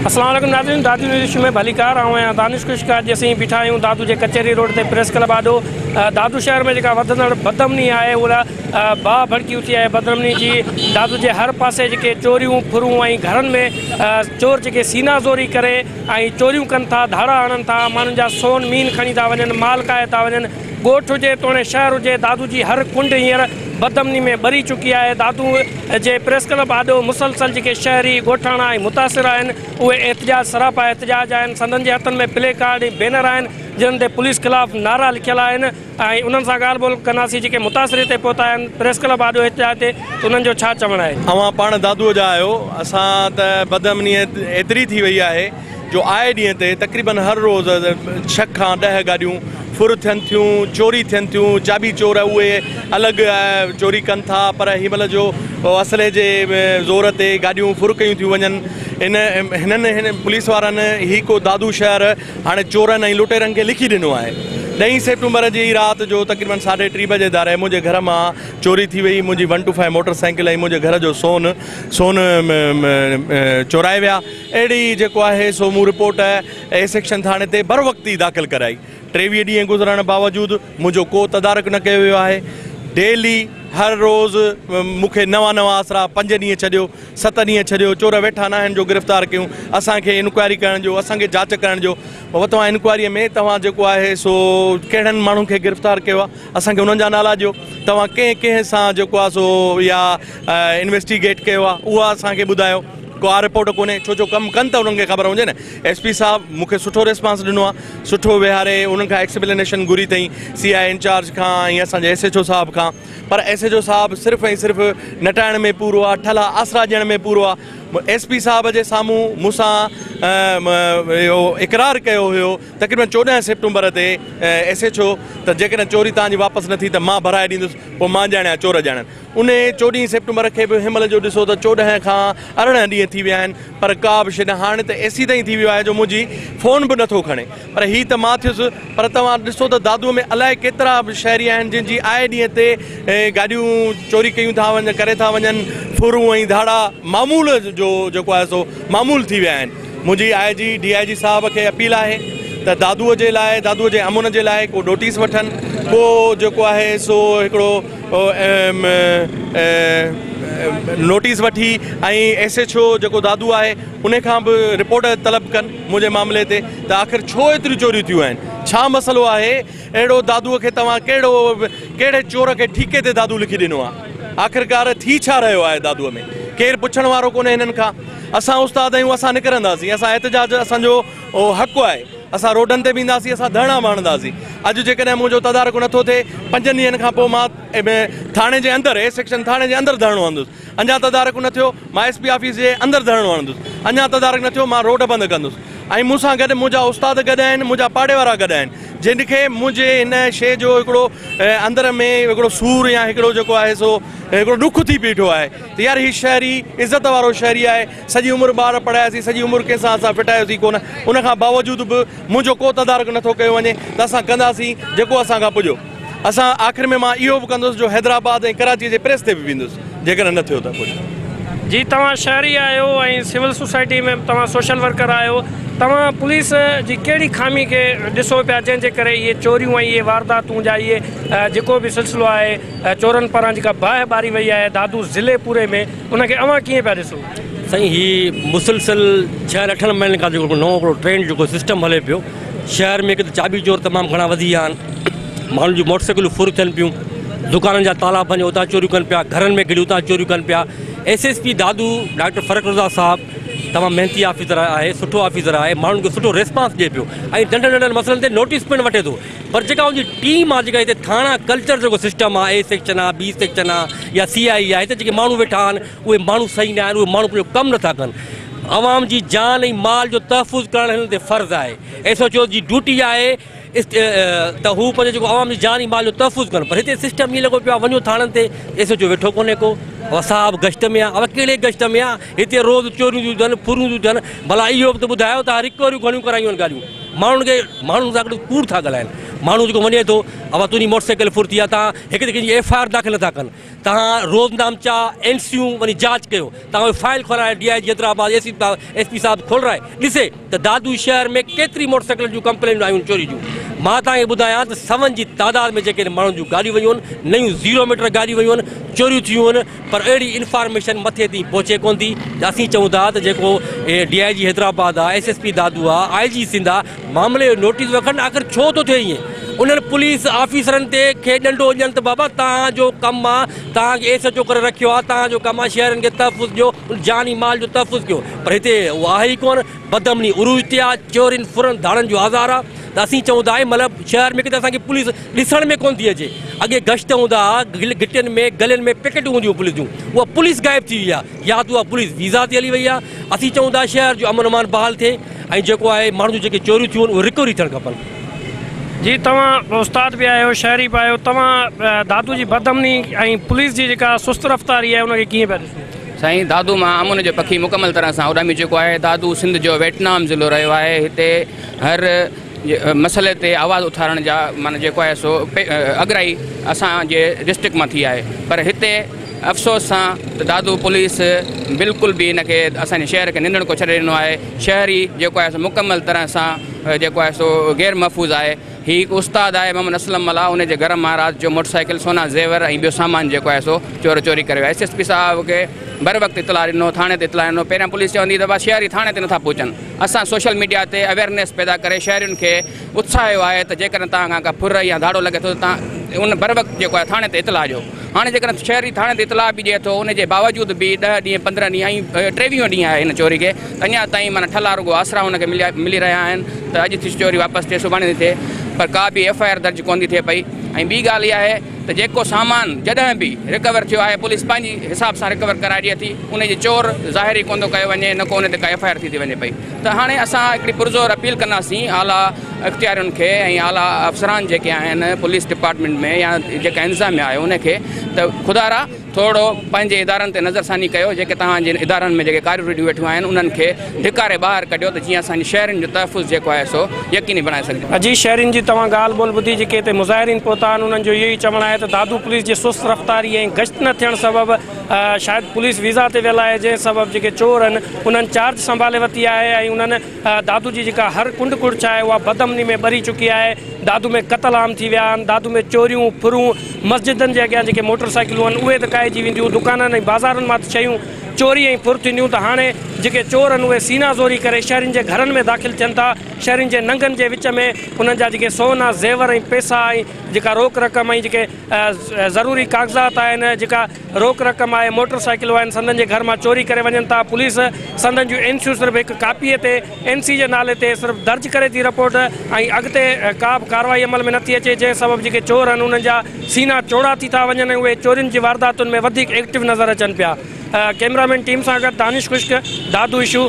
السلام عليڪم ناظرين دادو نيوز ايشو ۾ ڀليڪار آئون آهيان دانش خشڪ اڄ اسين بيٺا آهيون دادو جي ڪچهري روڊ تي پريس ڪلب آڏو دادو شهر ۾ جيڪا وڌندڙ بدامني آهي اها باهه ڀڙڪي اٿي آهي بدامني جي دادو جي هر پاسي جيڪي چوريون ڦرون ۽ گهرن ۾ چور جيڪي سينا زوري ڪري ۽ چوريون ڪن ٿا ڌاڙا هڻن ٿا ماڻهن جا سون مين کڻي ٿا وڃن مال ڪاهي ٿا وڃن ڳوٺ هجي توڻي شهر هجي دادو جي هر ڪنڊ هينئر بدامني ۾ ٻري چڪي آهي، دادو جي پريس ڪلب آڏو مسلسل جيڪي شهري، ڳوٺاڻا ۽ متاثر آهن اهي احتجاج سراپا احتجاج آهن، سندن جي هٿن ۾ پلي ڪارڊ ۽ بينر آهن جنهن تي پوليس خلاف نعرا لکيل آهن ۽ انهن سان ڳالهه ٻولهه ڪنداسين جيڪي متاثر هتي پهتا آهن پريس ڪلب آڏو احتجاج تي ته انهن جو ڇا چوڻ آهي. اوهان پاڻ دادوء جا آهيو، اسان ته بدامني ايتري ٿي وئي آهي جو آئي ڏينهن تي تقريبن هر روز ڇهه کان ڏهه گاڏيون ڦر ٿين ٿيون، چوري ٿين ٿيون، چاٻي چور اهي الڳ چوري ڪن ٿا پر هن مهل جو اسلحي جي زور تي گاڏيون ڦر ڪيون ٿيون وڃن. ان هنن هن پوليس وارن هي ڪو دادو شهر هاڻي چورن ۽ لٽيرن کي لکي ڏنو آهي. ڏهين سيپٽمبر جي رات جو تقريبن ساڍي ٽي بجي ڌاري منهنجي گهر مان چوري ٿي وئي، منهنجي one two five motor cycle ۽ منهنجي گهر جو سون سون چورائي ويا. اهڙي جيڪو آهي سو مون رپورٽ اي سيڪشن ٿاڻي تي بروقت ئي داخل ڪرائي. 23 ڏينهن گذرڻ باوجود منهنجو ڪو تدارڪ نه ڪيو ويو آهي. ڊيلي هر روز مون کي نوان نوان آسرا، پنج ڏينهن ڇڏيو، ست ڏينهن ڇڏيو، چور ويٺا ناهن جو گرفتار ڪيون، اسان کي انڪوائري ڪرڻ ڏيو، اسان کي جاچ ڪرڻ ڏيو. بابا توهان انڪوائري ۾ توهان جيڪو آهي سو ڪهڙن ماڻهن کي گرفتار ڪيو آهي، اسان کي انهن جا نالا ڏيو، توهان ڪنهن ڪنهن سان جيڪو آهي سو اها انويسٽيگيٽ ڪيو آهي، اها اسان کي ٻڌايو. ڪا رپورٽ ڪونهي، ڇو جو ڪم ڪن ته انهن کي خبر هجي نه. ايس پي صاحب مون کي سٺو ريسپانس ڏنو آهي، سٺو ويهاري انهن کان ايڪسپلينيشن گهري اٿئي سي آء انچارج کان ۽ اسان جي ايس ايڇ او صاحب کان، پر ايس ايڇ او صاحب صرف ۽ صرف نٽائڻ ۾ پورو آهي، ٺلها آسرا ڏيڻ ۾ پورو آهي. ايس پي صاحب جي سامهون مون سان اهو اقرار ڪيو هيو تقريبن 14 سيپٽمبر تي ايس ايڇ او ته جيڪڏهن چوري توهان جي واپس نه ٿي ته مان ڀرائي ڏيندس، پوء مان ڄاڻيان چور ڄاڻن. انهي 14 سيپٽمبر کي به هن مهل جو ڏسو ته 14 کان 18 ڏينهن ٿي ويا آهن پر ڪا به شيء نه. هاڻي ته ايسي تائين ٿي ويو آهي جو منهنجي فون به نٿو کڻي. پر هي ته مان ٿيس پر توهان ڏسو ته دادوء ۾ الائي ڪيترا به شهري آهن جن جي آئي ڏينهن تي گاڏيون چوري ڪيون ٿا وڃن ڪري ٿا وڃن ڦرون ۽ ڌاڙا معمول جو جيڪو آهي سو معمول ٿي ويا آهن. منهنجي آء جي ڊي I جي صاحب کي اپيل آهي ته دادوء جي لاء دادوء جي امن جي لاء ڪو نوٽيس وٺن ڪو جيڪو آهي سو هڪڙو نوٽيس وٺي ۽ ايس ايڇ او جيڪو دادو آهي ان کان به رپورٽ طلب ڪن منهنجي معاملي تي ته آخر ڇو ايتريون چوريون ٿيون آهن ڇا مسئلو آهي اهڙو دادو کي توهان ڪهڙو ڪهڙي چور کي ٺيڪي تي دادو لکي ڏنو آهي آخرڪار ٿي ڇا رهيو آهي دادو ۾ ڪير پڇڻ وارو ڪونهي هنن کان اسان استاد آهيون اسان نڪرنداسين اسان احتجاج اسان جو حق آهي اسان روڊن تي به اينداسين، اسان ڌرڻا به هڻنداسين. اڄ جيڪڏهن منهنجو تدارڪ نٿو ٿئي، پنجن ڏينهن کان پوء مان ٿاڻي جي اندر، اي سيڪشن ٿاڻي جي اندر ڌرڻو هڻندس. اڃا تدارڪ نه ٿيو، مان ايس پي آفيس جي اندر ڌرڻو هڻندس. اڃا تدارڪ نه ٿيو، مان روڊ بند ڪندس. ۽ مون سان گڏ منهنجا استاد گڏ آهن، منهنجا پاڙي وارا گڏ آهن، جن کي منهنجي هن شيء جو هڪڙو اندر ۾ هڪڙو سور يا هڪڙو جيڪو آهي سو هڪڙو ڏک ٿي بيٺو آهي ته يار هي شهري عزت وارو شهري آهي، سڄي عمر ٻار پڙهاياسين، سڄي عمر ڪنهن سان اسان ڦٽايوسين ڪونه، ان کان باوجود به منهنجو ڪو تدارڪ نٿو ڪيو وڃي ته اسان ڪنداسين جيڪو اسان کان پڄيو. اسان آخر ۾ مان اهو به ڪندس جو حيدرآباد ۽ ڪراچي جي پريس تي به ويندس جيڪڏهن نه ٿيو ته ڪجهه. جي توهان شهري آهيو ۽ سول سوسائٽي ۾ به توهان سوشل ورڪر آهيو توهان پوليس جي ڪهڙي خامي کي ڏسو پيا جنهن جي ڪري اهي چوريون ۽ اهي وارداتون جا اهي جيڪو به سلسلو آهي چورن پاران جيڪا باهه ٻاري وئي آهي دادو ضلعي پوري ۾ ان کي اوهان ڪيئن پيا ڏسو؟ سائين هي مسلسل ڇهن اٺن مهينن کان جيڪو نئون هڪڙو ٽرينڊ جيڪو سسٽم هلي پيو شهر ۾ هڪ ته چاٻي چور تمام گهڻا وڌي ويا آهن ماڻهن جون موٽر سائيڪلون ڦر ٿين پيون دڪانن جا تالا ڀڃي اتان چوريون ڪن پيا گهرن ۾ گهڙي اتان چوريون ڪن پيا S S P Dadu doctor Farrukh Raza صاحب تمام محنتي آفيسر آهي سٺو آفيسر آهي ماڻهن کي سٺو ريسپانس ڏئي پيو ۽ ننڍن ننڍن مسئلن تي نوٽيس پڻ وٺي ٿو پر جيڪا ان جي ٽيم آ جيڪا هتي ٿاڻا ڪلچر جيڪو سسٽم آ اي سيڪشن آ بي سيڪشن آ يا سي آء اي آ هتي جيڪي ماڻهو ويٺا آهن اهي ماڻهو صحيح نه آهن اهي ماڻهو پنهنجو ڪم نٿا ڪن عوام جي جان ۽ مال جو تحفظ ڪرڻ هنن تي فرض آهي ايس ايڇ او جي ڊيوٽي آهي ته هو پنهنجو جيڪو عوام جي جان ۽ مال جو تحفظ ڪن پر هتي سسٽم ائين لڳو پيو آ وڃو ٿاڻن تي ايس ايڇ او ويٺو ڪونهي ڪو صاحب گشت ۾ آ اهو ڪهڙي گشت ۾ آ هتي روز چوريون ٿيون ٿين ڦرون ٿيون ٿين ڀلا اهو به ته ٻڌايو ته رڪوريون گهڻيون ڪرايون آهن گاڏيون ماڻهن کي ماڻهن سان گڏ ڪوڙ ٿا ڳالهائن. ماڻهو جيڪو وڃي ٿو ابا تنهنجي موٽر سائيڪل ڦر ٿي آهي توهان هڪ ته ڪنهن جي ايف I R داخل نٿا ڪن توهان روزنامچا اين سيون وڃي جاچ ڪيو توهان اهي file کولرائي D I G Hyderabad S P صاحب کولرائي ڏسي ته دادو شهر ۾ ڪيتري موٽر سائيڪلن جون ڪمپلينون آيون چوري جون. مان توهان کي ٻڌايان ته سون جي تعداد ۾ جيڪي ماڻهن جون گاڏيون ويون آهن، نيون زيرو ميٽر گاڏيون ويون آهن، چوريون ٿيون آهن پر اهڙي انفارميشن مٿي تائين پهچي ڪونه ٿي ته اسين چئون ٿا ته جيڪو ڊي I جي حيدرآباد آهي، ايس ايس پي دادو آهي، آء جي سنڌ آهي، معاملي جو نوٽيس وٺن آخر ڇو ٿو ٿئي ائين؟ انهن پوليس آفيسرن تي کي ڏنڊو ڏين ته بابا توهان جو ڪم آهي توهان کي ايس ايڇ او ڪري رکيو آهي توهان جو ڪم آهي شهرين کي تحفظ ڏيو جاني مال جو تحفظ ڪيو پر هتي اهو آهي ئي ڪونه. بدامني عروج تي آ، چورين، ڦرن، ڌاڙن جو آزار آ ته اسين چئون ٿا هي مطلب شهر ۾ ڪٿي اسان کي پوليس ڏسڻ ۾ ڪونه ٿي اچي، اڳي گشت هوندا ها، گهٽين ۾ گلين ۾ پڪيٽون هونديون هيون پوليس جون، اها پوليس غائب ٿي وئي آ، يا ته اها پوليس ويزا تي هلي وئي آ، اسين چئون ٿا شهر جو امن امان بحال ٿئي ۽ جيڪو آهي ماڻهن جون جيڪي چوريون ٿيون آهن اهي رڪوري ٿيڻ کپن. جي توهان استاد به آهيو شهري به آهيو توهان دادو جي بدامني ۽ پوليس جي جيڪا سست رفتاري آهي ان کي ڪيئن پيا ڏسو؟ سائين دادو مان امن جو پکي مڪمل طرح سان اڏامي چڪو آهي دادو سنڌ جو ويٽنام ضلعو رهيو آهي هتي هر مسئلي تي آواز اٿارڻ جا معنيٰ جيڪو آهي سو اڳرائي اسان جي ڊسٽرڪٽ مان ٿي آهي پر هتي افسوس سان ته دادو پوليس بلڪل به هن کي اسان جي شهر کي ننڌڻڪو ڇڏي ڏنو آهي شهري جيڪو آهي سو مڪمل طرح سان جيڪو آهي سو غير محفوظ آهي هي هڪ استاد آهي محمد اسلم ملاح ان جي گهر مان رات جو موٽر سائيڪل، سونا زيور ۽ ٻيو سامان جيڪو آهي سو چور چوري ڪري ويا. ايس ايس پي صاحب کي بر وقت اطلاع ڏنو، ٿاڻي تي اطلاع ڏنو، پهريان پوليس چوندي ته شهري ٿاڻي تي نٿا پهچن، اسان سوشل ميڊيا تي اويئرنيس پيدا ڪري شهرين کي اتساهيو آهي ته جيڪڏهن توهان کان ڪا ڦر يا ڌاڙو لڳي ٿو ته توهان ان بر وقت جيڪو آهي ٿاڻي تي اطلاع ڏيو. هاڻي جيڪڏهن شهري ٿاڻي تي اطلاع به ڏئي ٿو ان جي باوجود به ڏهه ڏينهن پندرهن ڏينهن ۽ ٽيويهون ڏينهن آهي هن چوري کي ته اڃا تائين معنيٰ ٺلها رڳو آسرا هن کي ملي رهيا آهن ته اڄ ٿي چوري واپس ٿئي سڀاڻي ٿي ٿئي پر ڪا به ايف I R درج ڪونه ٿي ٿئي پئي ۽ ٻي ڳالهه اها آهي ته جيڪو سامان جڏهن به رڪور ٿيو آهي پوليس پنهنجي حساب سان رڪور ڪرائي ڏئي ٿي ان جي چور ظاهر ئي ڪونه ٿو ڪيو وڃي نه ڪو ان تي ڪا ايف I R ٿي ٿي وڃي پئي ته هاڻي اسان هڪڙي پرزور اپيل ڪنداسين اعليٰ اختيارين کي ۽ اعليٰ افسران جيڪي آهن پوليس ڊپارٽمينٽ ۾ يا جيڪا انتظاميا آهي ان کي ته خدارا ٿورو پنهنجي ادارن تي نظرثاني ڪيو جيڪي توهان جي ادارن ۾ جيڪي ڪاريون رڍيون ويٺيون آهن انهن کي ڌڪاري ٻاهر ڪڍيو ته جيئن اسان جي شهرين جو تحفظ جيڪو آهي سو يقيني بڻائي سگهجي. اجي شهرين جي توهان ڳالهه ٻولهه ٻڌي جيڪي هتي مظاهرين پهتا آهن انهن جو اهو ئي چوڻ آهي ته دادو پوليس جي سست رفتاري ۽ گشت نه ٿيڻ سبب شايد پوليس ويزا تي ويل آهي جنهن سبب جيڪي چور آهن انهن چارج سنڀالي ورتي آهي ۽ انهن دادو جي جيڪا هر ڪنڊ ڪڙڇ آهي اها بدامني ۾ ٻري چڪي آهي، دادو ۾ قتل عام ٿي ويا آهن، دادو ۾ چوريون، ڦرون، مسجدن جي اڳيان جيڪي موٽر سائيڪلون آهن اهي ته ڪاهجي وينديون، دڪانن ۽ بازارن مان ته شيون چوري ۽ ڦر ٿينديون ته هاڻي جيڪي چور آهن اهي سينا زوري ڪري شهرين جي گهرن ۾ داخل ٿين ٿا، شهرين جي ننگن جي وچ ۾ انهن جا جيڪي سون، زيور ۽ پئسا ۽ جيڪا روڪ رقم ۽ جيڪي ضروري ڪاغذات آهن جيڪا روڪ رقم آهي، موٽر سائيڪلون آهن، سندن جي گهر مان چوري ڪري وڃن ٿا، پوليس سندن جون اين سيون صرف هڪ ڪاپيء تي اين سي جي نالي تي صرف درج ڪري ٿي رپورٽ ۽ اڳتي ڪا به ڪارروائي عمل ۾ نٿي اچي، جنهن سبب جيڪي چور آهن انهن جا سينا چوڙا ٿي ٿا وڃن ۽ اهي چورين جي وارداتن ۾ وڌيڪ ايڪٽو نظر اچن پيا. ڪئميرا مين ٽيم سان گڏ دانش خشڪ، دادو اشو.